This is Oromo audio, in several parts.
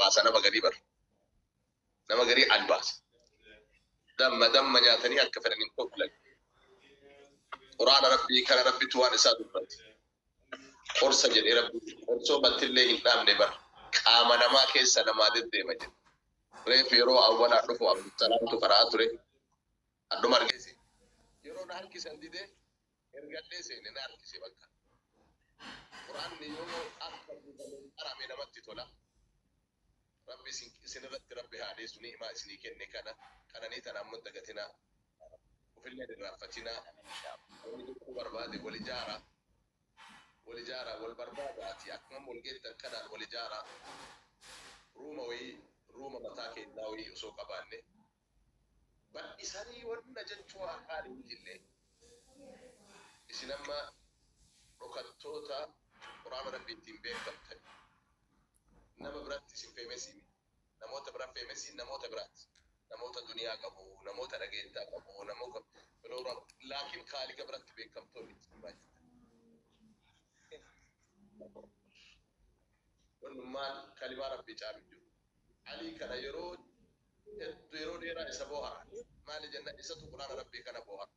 Albaasa nama garii bar. Nama garii albaasa. Damma damma nyaatanii akka fedhan hin koflan. Quraana Rabbii kana Rabbitu waan isaa dubbate. Qorsa jedhee Rabbi qorsoo battillee hin dhaabne bar. Qaama namaa keessa namaa deddeema jedhe. Reef yeroo awwalaa dhufu Abdusalaamtu qara'aa ture. Adduma argee seene. Yeroo na harkisan didee ergadhee seene na harkise bakka. Quraanni yoo akka guutameen qarame namatti tola. Rabbi isin isinirratti Rabbi haa dhiisu ni'maa isinii kenne kana qananii tana ammoo hin dagatinaa. Ufillee hin irraanfatinaa. Wanni jechuu barbaade wal ijaaraa. Wal ijaaraa wal barbaadaatii akkuma amma wal geettan kanaan wal ijaaraa. Ruuma wayii ruuma mataa keennaa wayii osoo qabaanne bal'isanii wanna jechuu haa kaanii mitillee. Isin amma dhokattoota Qur'aana Rabbii ittiin beekkamtani. Nama biratti isin feemesii miti. Namoota bira feemesiin namoota biraati. Namoota duniyaa qabu, namoota dhageettaa qabu, namoota laakiin Khaaliqa biratti beekkamtoo miti isin baay'attan. Wannummaan kalimaa Rabbii caalu hin jiru. Alii kana yeroo heddu yeroo dheeraa isa boohara. Maali jennaan isatu Qur'aana Rabbii kana boohara.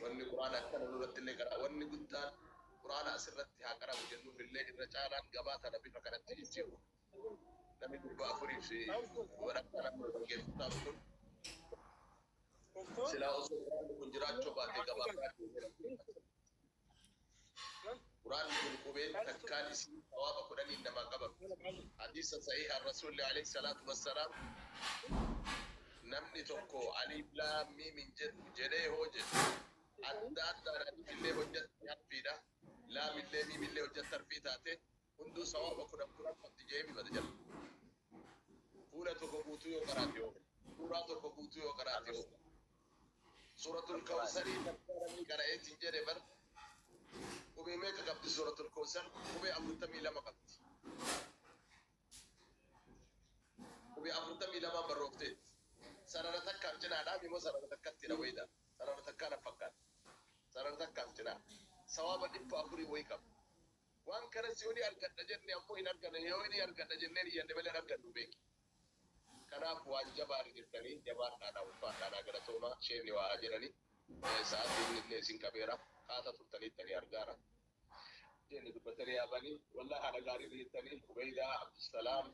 Wanni Qur'aana akkana nurrattillee qara'a. Wanni guddaan Qur'aana asirratti haa qaramu jennuufillee irra caalaan gabaa tana bifa kanatti jijjiiruudha. Namni 400 fi walakkaa namni nu dhaggeeffataaru kun silaa osoo Qur'aanni kun jiraachuu baatee gabaa biraa deemee dhaggeeffata. Qur'aanni kun qubeen takkaan isii sawaaba kudhaniin namaa qabamti. Hadiisa sahiihaan Rasuulli aleyhi salaatu wassalaam namni tokko aliif laam miim hin jedhu jedhee hoo jedhe adda addaan aliifillee hojjatti harfiidha, laamillee miimillee hojjatti harfii taate hunduu sawaaba kudhan kudhan qabdi jedhee himata jala. Fuula tokko guutuu yoo qaraate hoo? Suuraa tokko guutuu yoo qaraate hoo? Suuratul Kawsarii takkaa namni qara'eetiin jedhe bar qubee meeqa qabdi Suuratul Kawsar? Qubee 42 qabdi. Qubee 42n barroofteetti. Sarara takkaaf cinaadhaa immoo sarara takkattidha wayida. Sarara takkaa na fakkaata. Sarara takkaaf cinaa. Sawaaba 400 wayi qaba. Waan kanas yoo ni argadha jenne ammoo hin arganne yoo ni argadha jennee niyyanne malee hin argannu beeki. Kanaaf waan jabaa irra jirtanii jabaadhaa naa ulfaadhaa naa galatoomaa sheekni waa haa jedhani sa'aatiin illee isin qabeera kaata turtaniittanii argaara. Sheekni dubbatanii haa bani wallahi haala gaarii irra jirtanii Ubeydaa Abdusalaam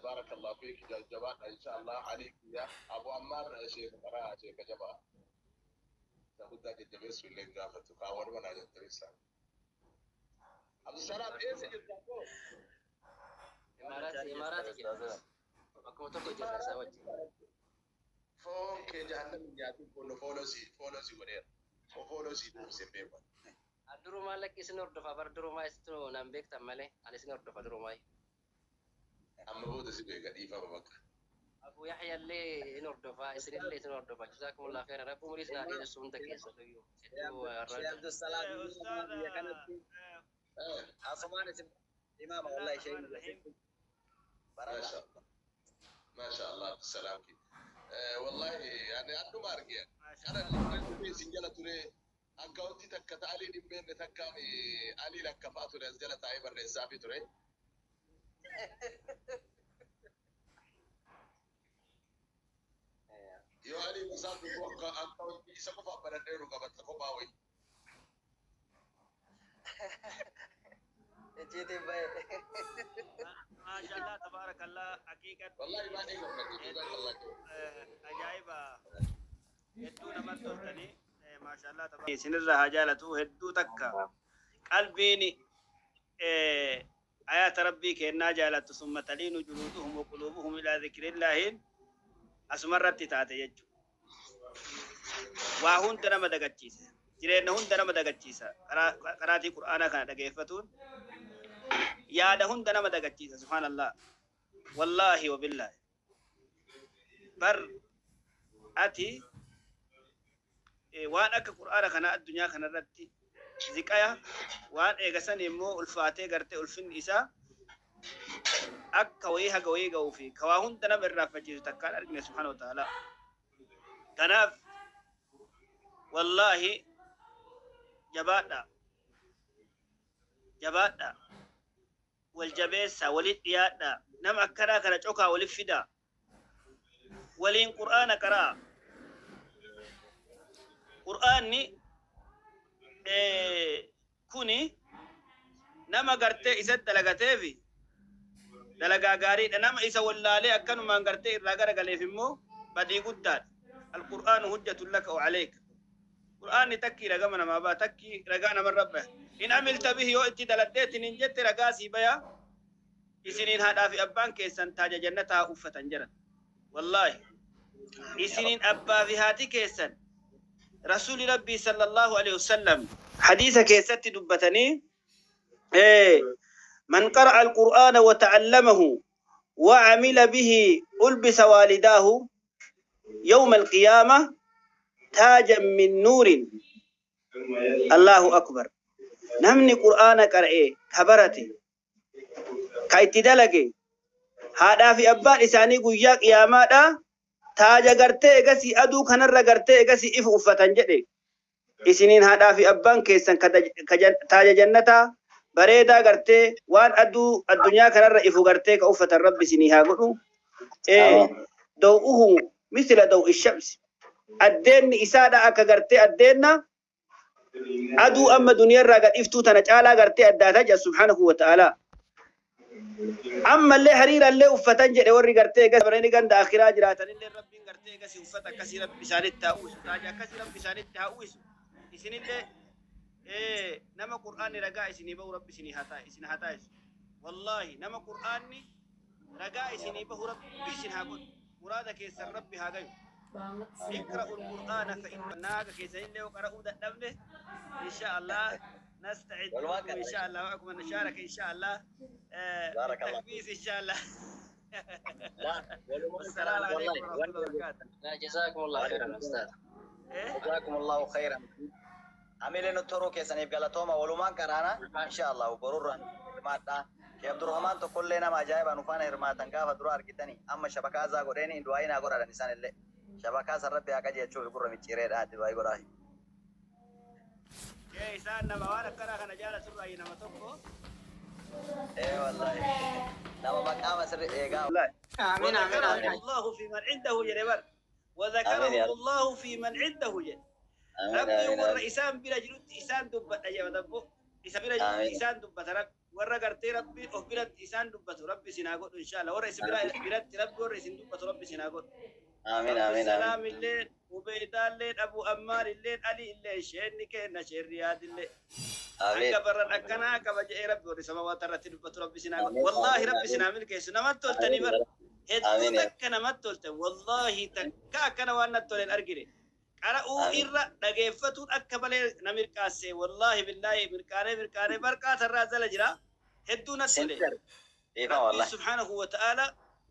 baarakallahu fiik jabaadha insha Allah Alii kiyya Abu Ammaar sheeka qaraa sheeka jabaa isa guddaa jajjabeessuu illee hin gaafatu kaawwanuma naa jajjabeessaa. Abdusalaam eessa jirta abboo? Imaaraati Imaaraati jira. Bakkuma tokko jirra isaa wajjin. Foon kee jahannam hin nyaatin kun fooloo si fooloo si godheera. Koo fooloo si deebisee hin beeku ani. An durumaa lakki isin hordofa bar durumaa isitu nan beektan malee ani isin hordofa durumaa. Amma booda si beeka dhiifama bakka. Abu Yahya illee in hordofa isinillee isin hordofa jazakumullah khairan rabbi umurii isin haa dheeressu hunda keessatuyyuu hedduu Sheekh har'a Abdusalaam imaama biyya kanatti asumaan isin imaama wallahi sheekh baraka. Maasha Allah. Maasha Allah Abdusalaam ki. Wallahi ani adduma arge. Kana dhufee isin jala ture akkaawuntii takka ta Aliin hin beekne takkaan Alii lakkafaa ture as jala taa'ee barreessaafii ture. Yoo Alii masaa dhufu akka akkaawuntii isa qofaaf banadheeru qabatta kophaa wayii. Icciitiin bahe. Maashaallah tabaarakallah haqiiqatti Wallahi baay'ee gammadde hedduu jazakallah khair. ajaa'iba hedduu namatti toltanii maashaallah tabaarakallah isinirraa haa jaalatu hedduu takka qalbiin ayaata rabbii kennaa jaalattu summa taliinu juluuduhum wa quluubuhum ilaa zikrillaahiin asumarratti taate jechuudha. Waa hunda nama dagachiisa. Jireenya hunda nama dagachiisa. Qaraatii Qur'aanaa kana dhageeffatuun yaada hunda nama dagachiisa. Subhaanallah. Wallaahi wabillaahi. Bar ati waan akka Qur'aana kanaa addunyaa kanarratti ziqaya waan eegasan immoo ulfaatee gartee ulfinni isaa akka wayii haga wayii ga'uu fi ka waa hunda nama irraanfachiisu takkaan argine subhaanahu wa ta'ala. Kanaaf wallaahi jabaadhaa jabaadhaa. Wal jabeessaa, walit dhiyaadhaa, nama akkanaa kana cokaa walif fidaa, waliin Qur'aana qara'a. Qur'aanni kuni nama gartee isa dalagateefi dalagaa gaariidha. Nama isa wallaalee akkanumaan gartee irraa garagaleef immoo badii guddaadha. Alqur'aanu hujjatun laka wa aleyka. Qur'aanni takkii ragama namaa ba'a, takkii ragaa namarra baya. In amilta bihi, yoo itti daladdeetin hin jette, ragaa sii baya. Isiniin haadhaa fi abbaan keessan taaja jannataa uffatan jedhan. Wallaahi isiniin abbaa fi haati keessan, Rasuuli Rabbii sallallahu alaihi wasallam hadiisa keessatti dubbatanii, من قرأ القرآن وتعلمه وعمل به ألبس والداه يوم القيامة تاجا من نور. الله أكبر. Namni Qur'aana qara'ee kabarate ka itti dalage, haadhaa fi abbaan isaanii guyyaa qiyaamaadha taaja gartee egasii aduu kanarra gartee egasii ifu uffatan jedhe. Isiniin haadhaa fi abbaan keessan taaja jannataa bareedaa gartee waan aduu addunyaa kanarra ifu gartee ka uffatan Rabbi isinii haa godhu. Daw'uhu misla daw'i shamsi, addeenni isaadha akka gartee addeenna aduu amma duniyarraa gad iftuu tana caalaa gartee addaataa jedha subhaanahu wa ta'aalaa. Ammallee hariirallee uffatan jedhe. Warri gartee egas baranii ganda akhiraa jiraatanillee Rabbiin gartee egasii uffata akkasii Rabbi isaanitti haa uwwisu, taaja akkasii Rabbi isaanitti haa uwwisu. Isinillee nama Qur'aanni ragaa isinii bahu Rabbi isinii haa ta'a, isin haa taasisu. Wallaahi nama Qur'aanni ragaa isinii bahu Rabbi isin haa godhu. Muraada keessan Rabbi haa gayu. اقرأوا القرآن فإن naaga keessanillee yoo qara'uu dadhabne, إن شاء الله نستعد لكم إن شاء الله، معكم نشارك إن شاء الله بارك الله. التكبيس إن شاء الله. والسلام عليكم ورحمة الله وبركاته. لا، جزاكم الله خيرا أستاذ. إيه؟ جزاكم الله خيرا. Amilee nutti horuu keessaniif galatooma. Walumaan qaraana insha Allah. Borurraan hirmaadha. Shee Abdurrahmaan tokkollee nama ajaa'ibaa nu faana hirmaatan gaafa dura argitani. Amma shabakaa azaa godheeni du'aa naa godhadhan. Isaan illee shabakaa san Rabbi haa qajeelchuuf gurra micciireedha du'aa godhaa. Ee, isaan nama waan akkanaa kana jaalaturraa nama tokko. Ee wallahi, nama maqaama sirri eegaa. آمين آمين. وذكرهم الله في من عنده jedhe bar. وذكرهم آمين. الله في من عنده jedhe. Amiin. Rabbi amiin warra isaan bira jirutti isaan dubbadha jedha dabbo. Isa bira jirutti Amiin. isaan dubbata Rabbi. Warra gartee Rabbi of biratti isaan dubbatu Rabbi isin haa godhu inshallah. Warra isin bira biratti Rabbi warra isin dubbatu Rabbi isin haa godhu. Amiin amiin amiin. Salaam illee, Ubeydaallee, Abu Ammaar illee, Ali illee, sheenni kenna sheerriyaad illee. Amiin. Hanga barran akkanaa qaba jedhee Rabbi warri samawaata irratti dubbatu Rabbi isin haa godhu. Amiin, Wallaahi amiin, Rabbi isin haa milkeessu. Namatti toltanii bara. Hedduu Amiin. takka namatti toltan. Wallaahi takka akkana waan natti toleen argine. Qara'uu Amiin. irra dhageeffatuun akka malee na mirqaase. Wallaahi billaahi mirqaanee mirqaanee barqaa sarraa jala jira. Hedduu natti tole. Sinter dhiifama Rabbi wallahi. subhaanahu wa ta'ala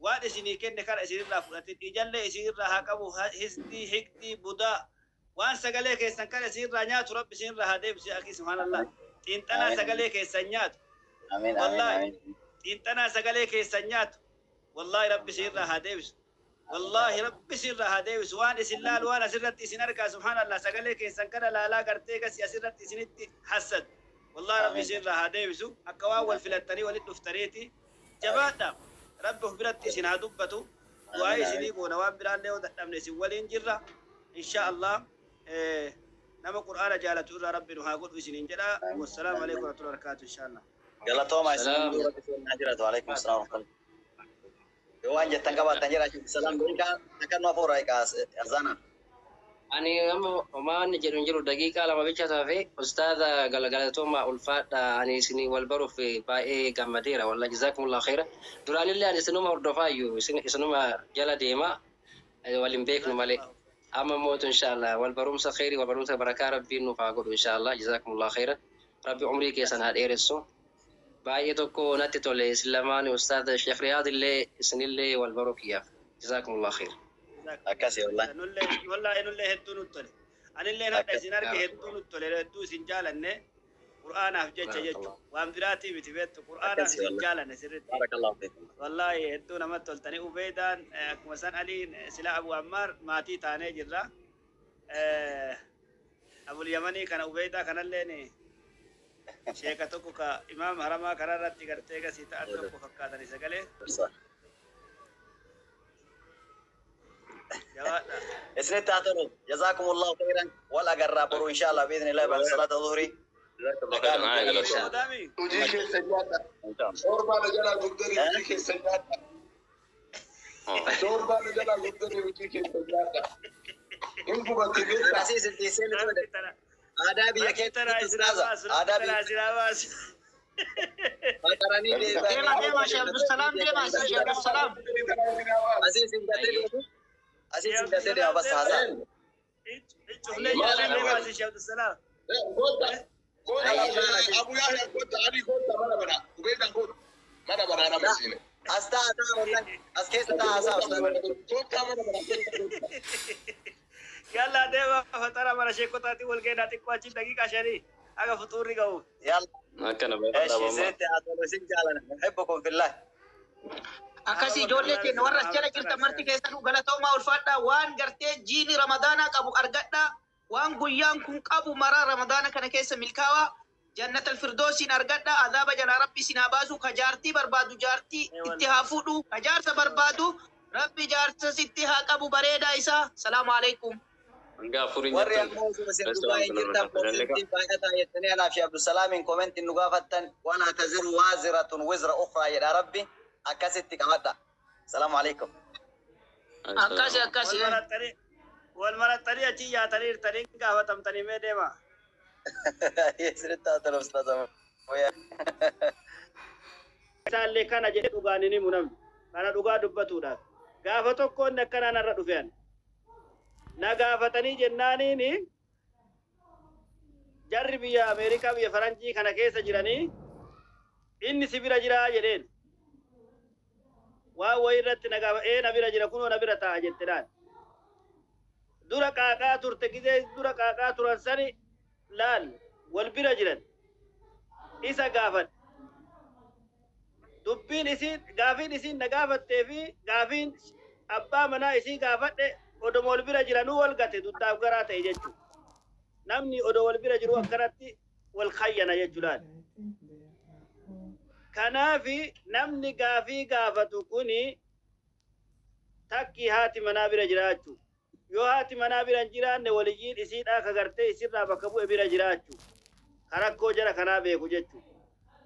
waan isinii kenne kana isinirraa fudhate ijallee isinirraa haa qabu. Hisdii hiqdii budaa waan sagalee keessan kana isinirraa nyaatu Rabbi isinirraa haa deebisu. Akhi, subhaanallah, xiinxalaa Amiin. sagalee keessan nyaatu. Amiin amiin. Wallaahi amiin. xiinxalaa sagalee keessan nyaatu wallaahi Rabbi isinirraa haa deebisu. Wallaahi Rabbi isinirraa haa deebisu. Waan isin laalu, waan asirratti isin argaa, subhaanallah, sagalee keessan kana laalaa gartee gasi asirratti isinitti hassad. Wallaahi Rabbi Amiin. isinirraa haa deebisu. Akka waan wal filattanii walitti dhuftaniiti jabaadha. Rabbi of biratti isin haa dubbatu. Du'aa Amiin, isinii goona. Waan biraallee yoo dadhabne isin waliin jirra insha Allah. Nama Qur'aana jaalatu irraa Rabbi nu haa godhu isiniin jedha. Wassalaamu alaikum warahmatullahi wabarakatuh insha Allah. Galatooma isin. Salaam. Rabbi isin haa jiraatu. Alaikum salaam wa rahmatullahi. Yoo waan jettan qabaattan jira, salaam godhin akka nu hafuura azaana. Ani amma homaan jedhu hin jiru, daqiiqaa 2 bicha tafe. Ustaaza, galatooma, ulfaadha. Ani isinii wal baruuf baay'ee gammadeera walla. Jazakumullah khaira. Duraanillee ani isinuma hordofaayyuu, isinuma jala deema, wal hin beeknu malee. Amma mootu inshallah wal barumsa khairii, wal barumsa barakaa Rabbiin nuuf haa godhu inshallah. Jazakumullah khaira. Rabbi umrii keessan haa dheeressu. Baay'ee tokko natti tole isin lamaan, ustaaza Sheekh Riyaad illee isinillee wal baruu kiyyaaf. Jazakumullah khaira. Akkasi wallahi. Nullee wallahi nullee hedduu nutti tole. Anillee hadha isin arge hedduu nutti tole, hedduu isin jaalanne Qur'aanaaf jecha jechu. Waan biraatii miti beektu, Qur'aanaaf Akkasi isin wallahi. jaalanne sirriitti. Barakallahu fiikum. Wallahi hedduu namatti toltanii. Ubeydaan akkuma san Aliin sila Abu Ammaar maatii taanee jirra. Abul Yamanii kana, Ubeydaa kanalleen. Sheeka tokko ka imaam haramaa karaa irratti gartee gasii ta'an tokko fakkaatanii sagalee. Jabaadha. Isinitti haa tolu. Jazaakumullahu khairan. Wal agarraa boru inshallah biidhnillahi ba'da salaata zuhrii. Odaami. Hojii keessa nyaadha. Shoorbaa na jalaa gurguranii hojii keessa nyaadha. Shoorbaa na jalaa gurguranii hojii keessa nyaadha. Hin gubatti beektaa? Asiis itti seeni ture. Aadaa biyya keetti ustaaza. Aadaa biyya Maqaranii Deema deema Sheekh Abdusalaam deema Sheekh Abdusalaam. Asiis hin gatee deemu. Asiis hin gatee deema bas haasaa. Cuflee jaalladhee baasi Sheekh Abdusalaam. Goota. Goota Abu Yahya goota Ali goota mana mana. Ubeedaan goota. Mana mana nama siine. As ta'a ta'a wallahi. As keessa ta'a haasaa ustaaza. Goota mana mana. Yalla deema fatara mana sheekotaatti wal geenaa xiqqoo achi daqiiqaa shanii aga futuurri ga'u. Yalla. Akkana Eeshi isinitti haa tolu isin jaalana. Nuhibbukum fillah. Akkasii ijoollee keenya warra as jala jirtan marti keessanuu galatoomaa ulfaadhaa waan gartee jiini ramadaanaa qabu argadhaa waan guyyaan kun qabu maraa ramadaana kana keessa milkaawaa jannat alfirdoosiin argadhaa azaaba jalaa rabbi isin haa baasu ka jaartii barbaadu jaartii itti haa fuudhu ka jaarsa barbaadu rabbi jaarsa sitti haa qabu bareedaa isaa salaamu alaikum. Hanga afurii Warri nyaatan. ammoo osoo isin dubbaa hin jirtan komentiin baay'ataa jettanii anaaf Sheekh Abdusalaamiin komentiin nu gaafattan walaa taziru waaziratun wizra ukhraa jedha rabbi akkasitti qabadha. Salaamu alaikum. Akkasi akkasi. Wal marattanii achi yaatanii hirtanii gaafatamtanii mee deema. Isinitti haa tolu ustaaza. Isaallee kana jedhee dhugaan hin himu namni. Kana dhugaa dubbatuudhaaf. Gaafa tokko inni akkanaan irra dhufean. Na gaafatanii jennaaniini jarri biyya Ameerikaa biyya Faranjii kana keessa jiranii inni si bira jiraa jedheen. Waan wayii irratti na gaafa ee na bira jira kunoo na bira taa'a jettedhaan. Dura qaaqaa turte gizee dura qaaqaa turan sani laal wal bira jiran. Isa gaafadhe. Dubbiin isiin gaafiin isiin na gaafattee fi gaafiin abbaa manaa isii gaafadhe odoma wal bira jiranuu wal gate duddaaf garaa ta'e jechuudha. Namni odoo wal bira jiru akkanatti wal kayyana jechuudhaan. Kanaafi namni gaafii gaafatu kuni takki haati manaa bira jiraachuu. Yoo haati manaa bira hin jiraanne waliyyiin isiidhaa ka gartee isirraa bakka bu'e bira jiraachuu. Karakkoo jara kanaa beeku jechuudha.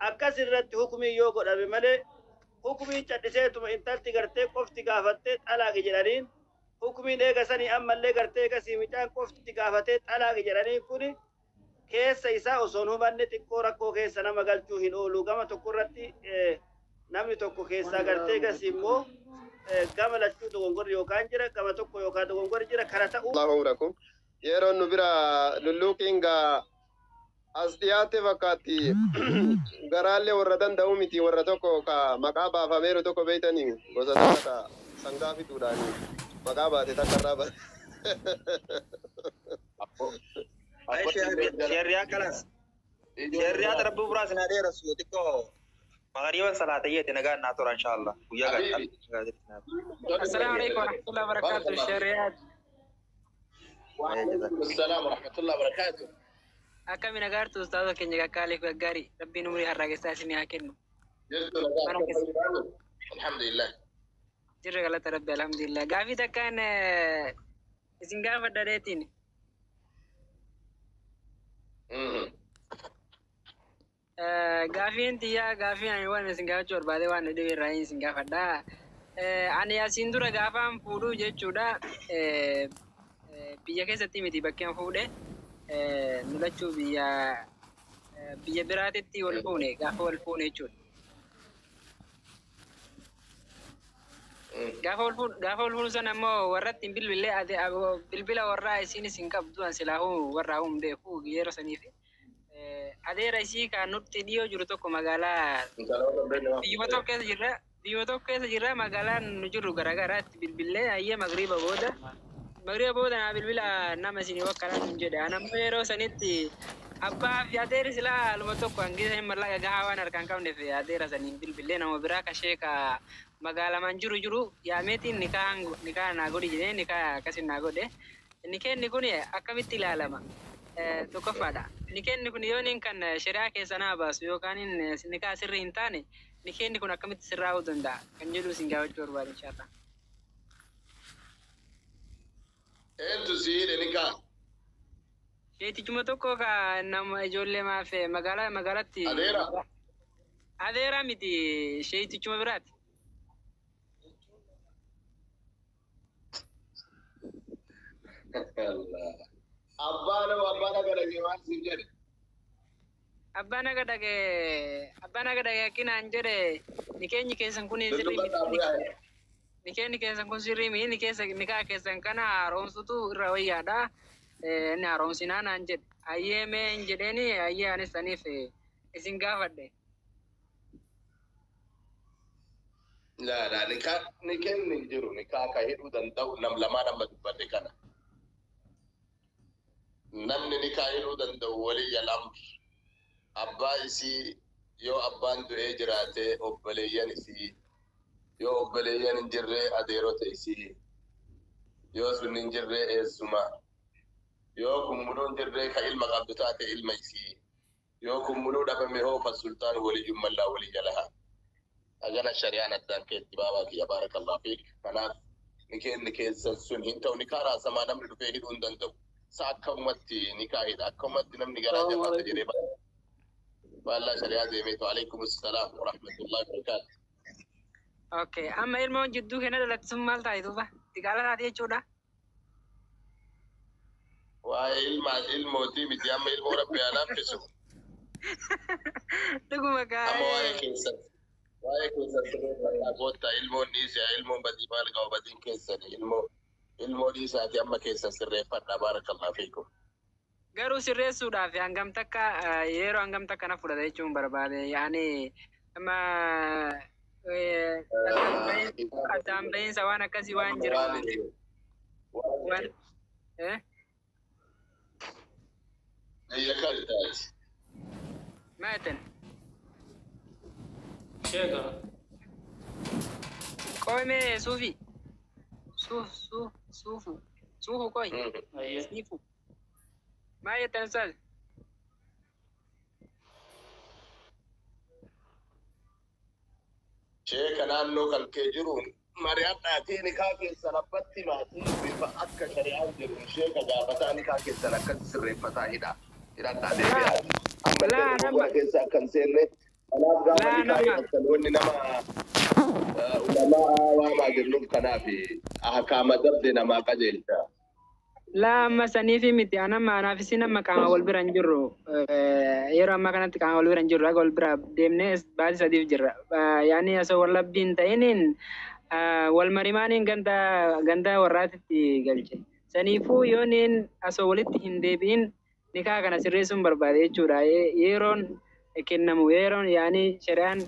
Akkas irratti hukumii yoo godhame malee hukumiin cadhiseetuma intalti gartee qofti gaafattee xalaaqi jedhaniin hukumiin eega sanii ammallee gartee eegasii micaan qofti gaafatee xalaaqi jedhaniin kuni keessa isaa osoo hin hubanne xiqqoo rakkoo keessa nama galchuu hin oolu. Gama tokko irratti namni tokko keessaa gartee eegasii immoo gama lachuu dogongorri yookaan jira gama tokko yookaan dogongorri jira kana ta'uu. Allahu umrakum. Yeroon nu bira lulluuqiin gaa as dhiyaate fakkaatti garaallee warra danda'u miti warra tokko ka maqaa baafameeru tokko beeytanii gosa tokko ta sangaa fiduudhaani maqaa baate takka irraa baate. Sheerriyaa kanas. Sheerriyaa darbuu biraas na dheeressu xiqqoo magariiban salaatayyeeti nagaan naa tura inshallah. Guyyaa gaarii. السلام عليكم ورحمة الله وبركاته الشريعات. وعليكم السلام ورحمة الله وبركاته. Akkami nagaartu ustaaza keenya kakkaaleef gaggaarii rabbiin umurii harraagessaa isinii haa kennu. الحمد لله. Jirra galata rabbi alhamdulillah. Gaafii takkaan isin gaafadha dheetiin. Gaafiin tiyyaa gaafiin ani waan isin gaafachuu barbaade waan dhibee irraa isin gaafadha. Ani asiin dura gaafaan fuudhuu jechuudha. Biyya keessatti miti bakkeen fuudhe. Mul'achuu biyya biyya biraatitti wal fuune gaafa wal fuune jechuudha. Gaafa wal fuune gaafa wal fuunu sana immoo warratti hin bilbilee bilbila warraa isiinis hin qabdu an silaahuu warraa hin beeku yeroo saniif. Adeera isii kan nutti dhiyoo jiru tokko magaalaa biyyuma tokko keessa jirra biyyuma tokko keessa jirra magaalaan nu jirru garaagaraatti bilbilee hayyee magriiba booda. Magriiba booda naa bilbila nama isinii wakkalaan hin jedhe. Ani ammoo yeroo sanitti abbaa fi adeerri silaa haaluma tokko hangisa hin mallaqa gahaa waan harkaan qabneef adeera saniin bilbilee nama biraa kashee ka magaalamaan jiru jiru yaameetiin nikaa naa godhi jedhee nikaa akkasin naa godhe. Nikeenni kun akkamitti ilaalama? Tokkoffaadha. Nikeenni kun yoo inni kan shari'aa keessa naa baasu yookaan nikaa sirrii hin taane, nikeenni kun akkamitti sirraa'uu danda'a kan jedhu isin gaafachuu barbaada, inshallah. Eentu si hidhe nikaa? Sheetichuma tokko ka nama ijoollee maaf magaalaa magaalatti. Adeera? Adeeraa miti, sheetichuma biraati. Abbaan hoo, abbaan akka dhagee maal siin jedhe? Abbaan akka dhage akkinaan jedhe, nikeenyi keessan kun sirrii Duddubbadhaa miti. bu'aa. Nikeenyi keessan kun sirrii miti, nikeessa nikaa keessan kana haaromsutu irra wayyaadha. Inni haaromsinaa naan jedhe. Ayyee, mee hin jedheeni, ayyee, anis saniif isin gaafadhe. Laa laa, nikaa nikeenni hin jiru. Nikaa ka hidhuu danda'u nam lamaan amma dubbadhe kana. Namni nikaa hidhuu danda'u waliyya lamr. Abbaa isii, yoo abbaan du'ee jiraate obboleeyyan isii, yoo obboleeyyan hin jirre adeerota isii, yoo sun hin jirre eessuma, yoo kun muluu hin jirre ka ilma qabdu taate ilma isii, yoo kun muluu dhabame hoo فالسلطان ولي من لا ولي لها. Agana shari'aan addaan keetti, baabaa kiyya, بارك الله فيك. Kanaaf nikeenni keessan sun hin ta'u. Nikaa raasamaa namni dhufee hidhuu hin danda'u. Sa akkamumatti nikaa hidha? Akkamumatti namni garaa السلام jabaata عليكم jedhee baallaa shari'aa deemeetu. عليكم السلام ورحمة الله وبركاته. Okay, amma ilmoon jidduu keenya dhalatti sun maal taate duuba? Diqaalaa taate jechuudha. Waa'ee ilmaa ilmootii miti amma, ilmoo rabbi haa laaffisu. Dhuguma Amma waa'ee gaa'ee. keessan, waa'ee keessan sirreeffadhaa koottaa. Ilmoon dhiisee, ilmoon badii maal qaba? Badiin keessani ilmoo, ilmoo dhiisaati, amma keessan sirreeffadhaa. بارك الله فيكم. Garuu sirreessuudhaaf hangam takka yeroo hangam takka na fudhata jechuun barbaade. Yaani amma addaan bahiinsa waan akkasii waan jiru. Waan Waan biyya kan taati. Maal jettan? Sheeka. Qoomee suufi. Suuf suuf suufu. Suufu qoy. Ayyee. Siifu. Maal jettan, ustaaz? Sheeka naannoo kan kee jiruun mari'adhaatii nikaa keessan abbatti maatii bifa akka shari'aan jiruun sheeka gaafataa, nikaa keessan akkasi sirreeffataa hidha. Hidhadhaa deebi'aa. Amma Laa illee nama dogoggora keessa akka hin seenne, kanaaf gaafa laa nikaa nama hidhattan wanni nama ulamaa waamaa jirnuuf kanaaf ahkaama dabde namaa qajeelcha. Laa, amma saniifi miti. Anamma anaaf isin amma qaama wal bira hin jirru. Yeroo ammaa kanatti qaama wal bira hin jirru. Akka wal bira deemnee baatii sadiif jirra. Yaani osoo wal labbiin ta'iniin wal marimaaniin ganda ganda warraatitti galche. Saniifuu yooniin osoo walitti hin deebi'in nikaa kana sirreessuun barbaade jechuudha. Yeroon kennamu, yeroon yaani shari'aan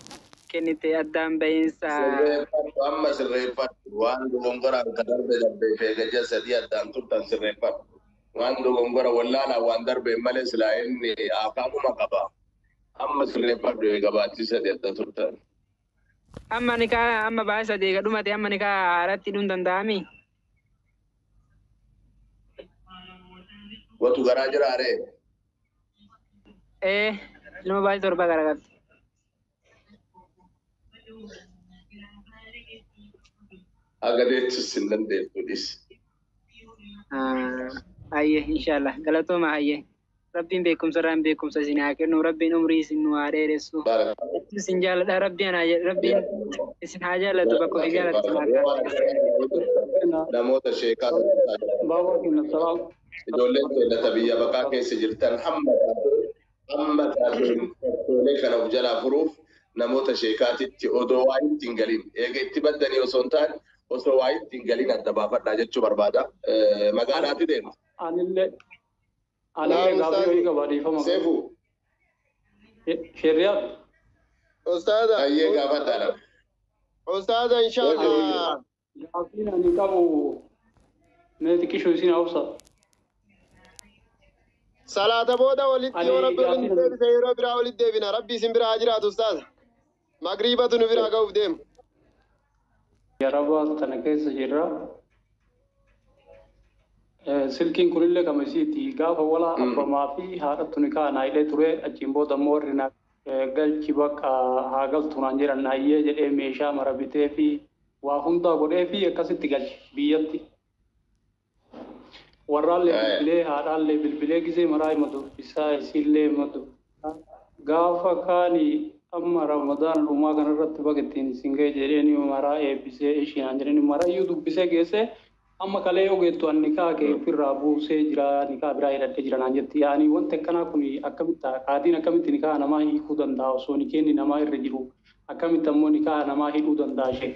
kennite addaan bahiinsa. Sirreeffadhu, amma sirreeffadhu. Waan dogongoraan ka darbe darbee feegaja sadii addaan turtan sirreeffadhu. Waan dogongora wallaalaa waan darbeen malee silaa inni akaakuma qaba. Amma sirreeffadhu, eega baatii sadii adda turtan. Amma nikaa amma baay'ee sadii eega dhumate, amma nikaa haaratti hidhuun danda'ami? Watu garaa jiraaree? Ee, ilma baay'ee 7 gara qabdi. Haga deettus hin dandeettu, dhis. Hayyee, inshallah, galatooma, hayyee. Rabbiin beekumsa irraan beekumsa isin haa kennu, Rabbiin umrii isin nu haa dheeressu. Isin jaalladha, Rabbiin haa Rabbiin isin haa jaallatu, bakka ofii jaallatu isin haa kaa'u. Namoota sheekaa Baabaa kenna salaam. Ijoolleen keenya biyya baqaa keessa jirtan, hamma hamma taateen kana of jalaa furuuf namoota sheekaatitti odoo waa itti hin galin, eega itti baddanii osoo hin taane, osoo waa itti hin galin adda baafadhaa jechuu barbaada. Magaalaatti deema. Anillee gaaffii wayii qaba, dhiifama. Seefu. Sheriyaat. Ustaaza. Ayyee, gaafadhaa nama. Ustaaza, inshallah. Gaaffiin ani qabu mee xiqqishuu isin hawsa. Salaata booda walitti Ani yoo Rabbi walitti gaaffiin deebise yeroo biraa walitti deebina. Rabbi isin biraa haa jiraatu, ustaaza. Magriibatu nu biraa ga'uuf deema. Yarabaa tana keessa jirra. Silkiin kunillee kama isiiti. Gaafa walaa abbamaa fi haadhattu ni kaa naa hidhee ture. Achiin booda immoo warri na galchi bakka haa galtu naan jedhan, naayyee jedhee meeshaa mara bitee fi waa hundaa godhee fi akkasitti galche biyyatti. Warraallee bilbilee, haadhaallee bilbilee, gisee maraa hima dubbisaa, isiillee hima dubbisaa. Gaafa kaani amma Ramadaan dhumaa kanarratti baga ittiin isin ga'e jedheeni maraa eebbisee ishii naan jedhani marayyuu dubbisee geessee, amma kalee yoo geettu ani nikaa kee ofirraa buusee jira, nikaa biraa hidhadhee jira naan jetti. Yaani wanti akkanaa kun akkamitti, qaadiin akkamitti nikaa namaa hiikuu danda'a osoo nikeenni namaa irra jiru? Akkamitti ammoo nikaa namaa hidhuu danda'a ishee?